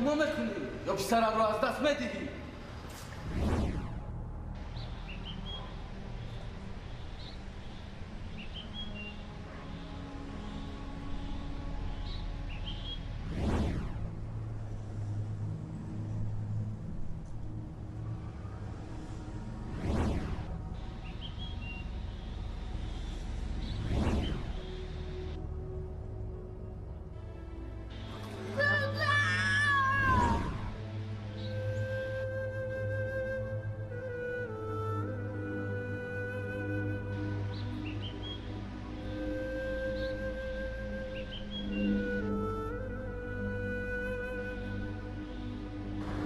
мо мекунӣ ё писаратро аз даст медиҳӣ.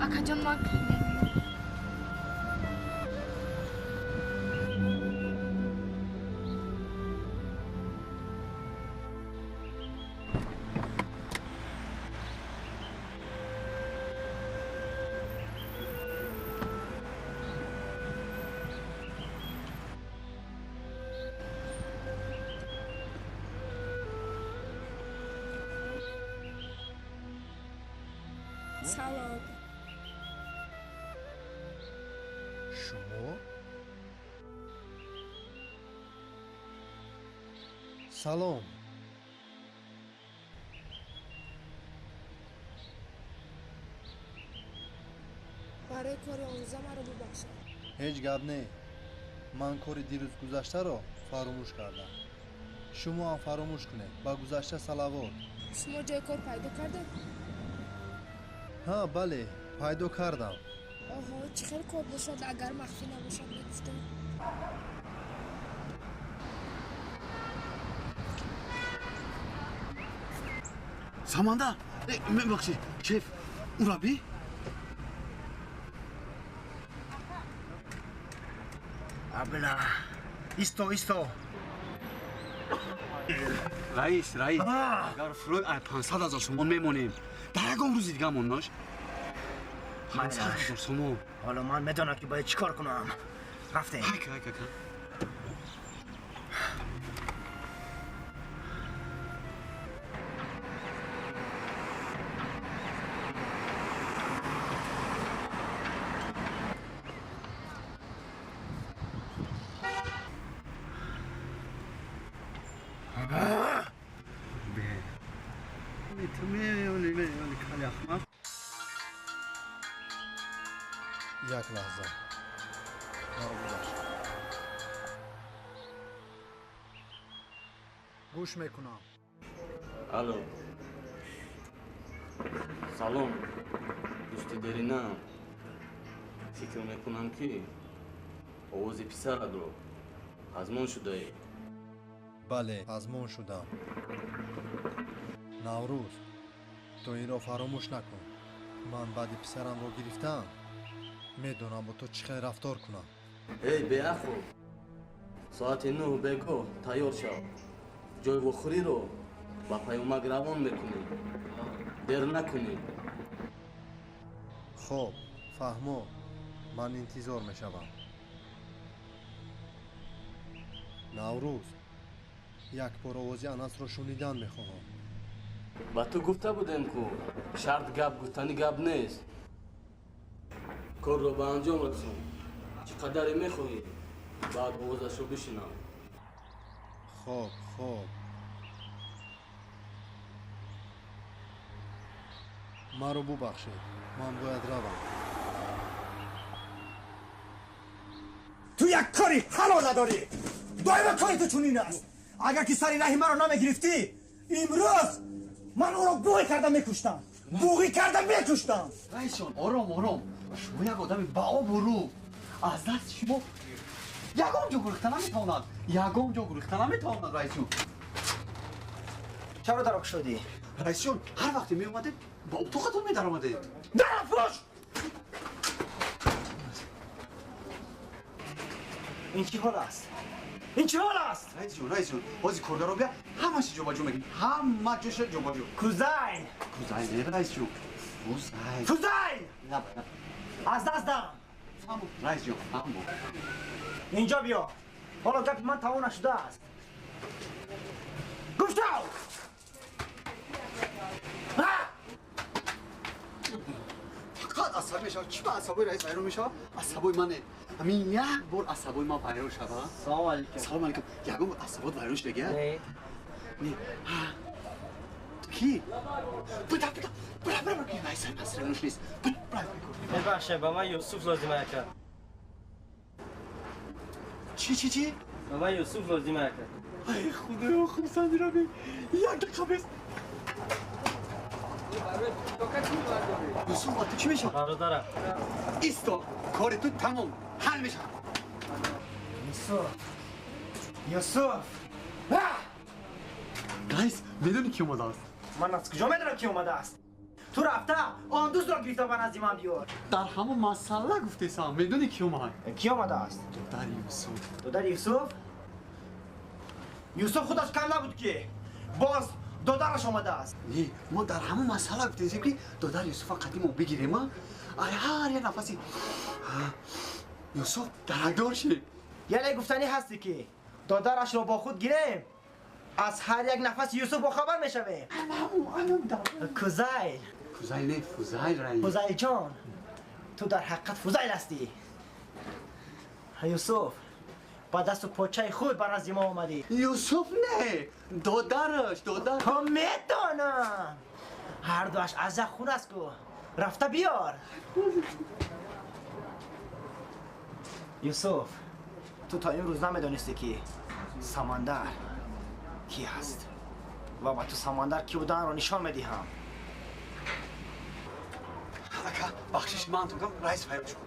Акаҷон, ман клиник. Салом. Шумо? Салом. Барои кори онрӯза маро бубахшед. Ҳеҷ гап не. Ман кори дирӯз гузаштаро фаромӯш кардам. Шумо ҳам фаромӯш кунед. Ба гузашта салавот. Шумо ҷои кор пайдо кардед? Ҳа, бале, пайдо кардам. Оҳо, чӣ хел кор бошад, агар махфӣ набошад, мегуфтам. Самандар, мебахшед, шеф, ураби? Абла, исто, исто. Раис, раис, агар фурӯд ай 500 ҳазор сомон мемонем, дар ягон рӯзи дига моннош. 500 ҳазор сомон. Ҳоло ман медонам, ки бояд чӣ кор кунам. Рафтем. Ҳайка, ҳайка, ҳайка. Як лаҳза. Маро бубахшед. Гӯш мекунам. Алло. Салом, дӯсти деринам. Фикр мекунам, ки овози писаратро пазмон шудаӣ. Бале, пазмон шудам. Наврӯз, ту инро фаромӯш накун. Ман баъди писарамро гирифтам, медонам бо ту чӣ хел рафтор кунам. Эй, беақл! Соати 9 бегоҳ тайёр шав. Ҷои вохӯриро ба паёмак равон мекунӣ. Дер накунӣ. Хоб, фаҳмо, ман интизор мешавам. Наврӯз, як бор овози Анасро шунидан мехоҳам. Ба ту гуфта будем, ку шарт гап гуфтани гап нест. Корро ба анҷом расон. Чӣ қадаре мехоҳӣ, баъд овозашро бишинав. Хоб, хоб. Маро бубахшед, ман бояд равам. Ту як кори ҳалол надорӣ. Доимо кори ту чунин аст. Агар ки сари раҳи маро намегирифтӣ, имрӯз ман ӯро буғӣ карда мекуштам. Буғӣ карда мекуштам. Раисҷон, ором, ором. Шумо як одами ба обрӯ. Аз дасти шумо ягон ҷо гурехта наметавонад. Ягон ҷо гурехта наметавонад, раисҷон. Чаро дарок шудӣ? Раисҷон, ҳар вақте меомадед, ба утоқатон медаромадед. Дарафӯш! Ин чӣ ҳол аст? Ин чӣ ҳол аст? Раисҷон, раисҷон, ҳозир коргаро бия, ҳамааш ҷобаҷо мекунем. Ҳама ҷоша ҷобаҷо. Кузайн! Кузайн, не, раисҷон. Кузайн. Кузайн! Аз даст дам. Фаҳмо, раисҷон, фаҳмо. Инҷо биё. Ҳоло гапи ман тамом нашудааст. Гӯштав! мешавад? Чӣ ба асабои раис вайрон мешавад? Асабои ман не. Ҳамин як бор асабои ман вайрон шава. Салом алейкум. Салом алейкум. Ягон бор асабот вайрон шудагия? Не. Не. Ту кӣ? Буда, буда, буда, буда, ки раис масрануш нест. Буда, буда. Бебахшед, ба ман Юсуф лозим ака. Чӣ, чӣ, чӣ? Ба ман Юсуф лозим ака. Ай, худоё, хурсанди раби. Як дақиқа бес. Юсуф, ба ту чӣ мешавад? Бародарам. Исто, кори ту тамом, ҳал мешавад. Юсуф, Юсуф. Раис, медонӣ ки омадааст? Ман аз куҷо медонам ки омадааст? Ту рафта он дӯстро гирифта ба назди ман биёр. Дар ҳамон масъала гуфтесам, медонӣ ки омад? Ки омадааст? Додари Юсуф. Додари Юсуф? Юсуф худаш кам набуд ки боз додараш омадааст. Не, мо дар ҳамон масъала гуфтесем ки додари Юсуфа қадимо бигирем, а? Ай ҳар як нафаси Юсуф даракдор шид. Яъне гуфтанӣ ҳасте ки додарашро бо худ гирем, аз ҳар як нафаси Юсуф бохабар мешавем. Кузайл. Фузайл не, Фузайл раис. Фузайл ҷон, ту дар ҳақиқат фузайл ҳастӣ. Юсуф, ба дасту почаи худ ба назди мо омадӣ. Юсуф не, додараш, додар. Ҳо медонам. Ҳар дуаш аз як хун аст ку. Рафта биёр. Юсуф, ту то имрӯз намедонистӣ ки Самандар кӣ ҳаст ва ба ту Самандар кӣ буданро нишон медиҳам. Ака, бахшиш ман ту гам раис вайрон шуд.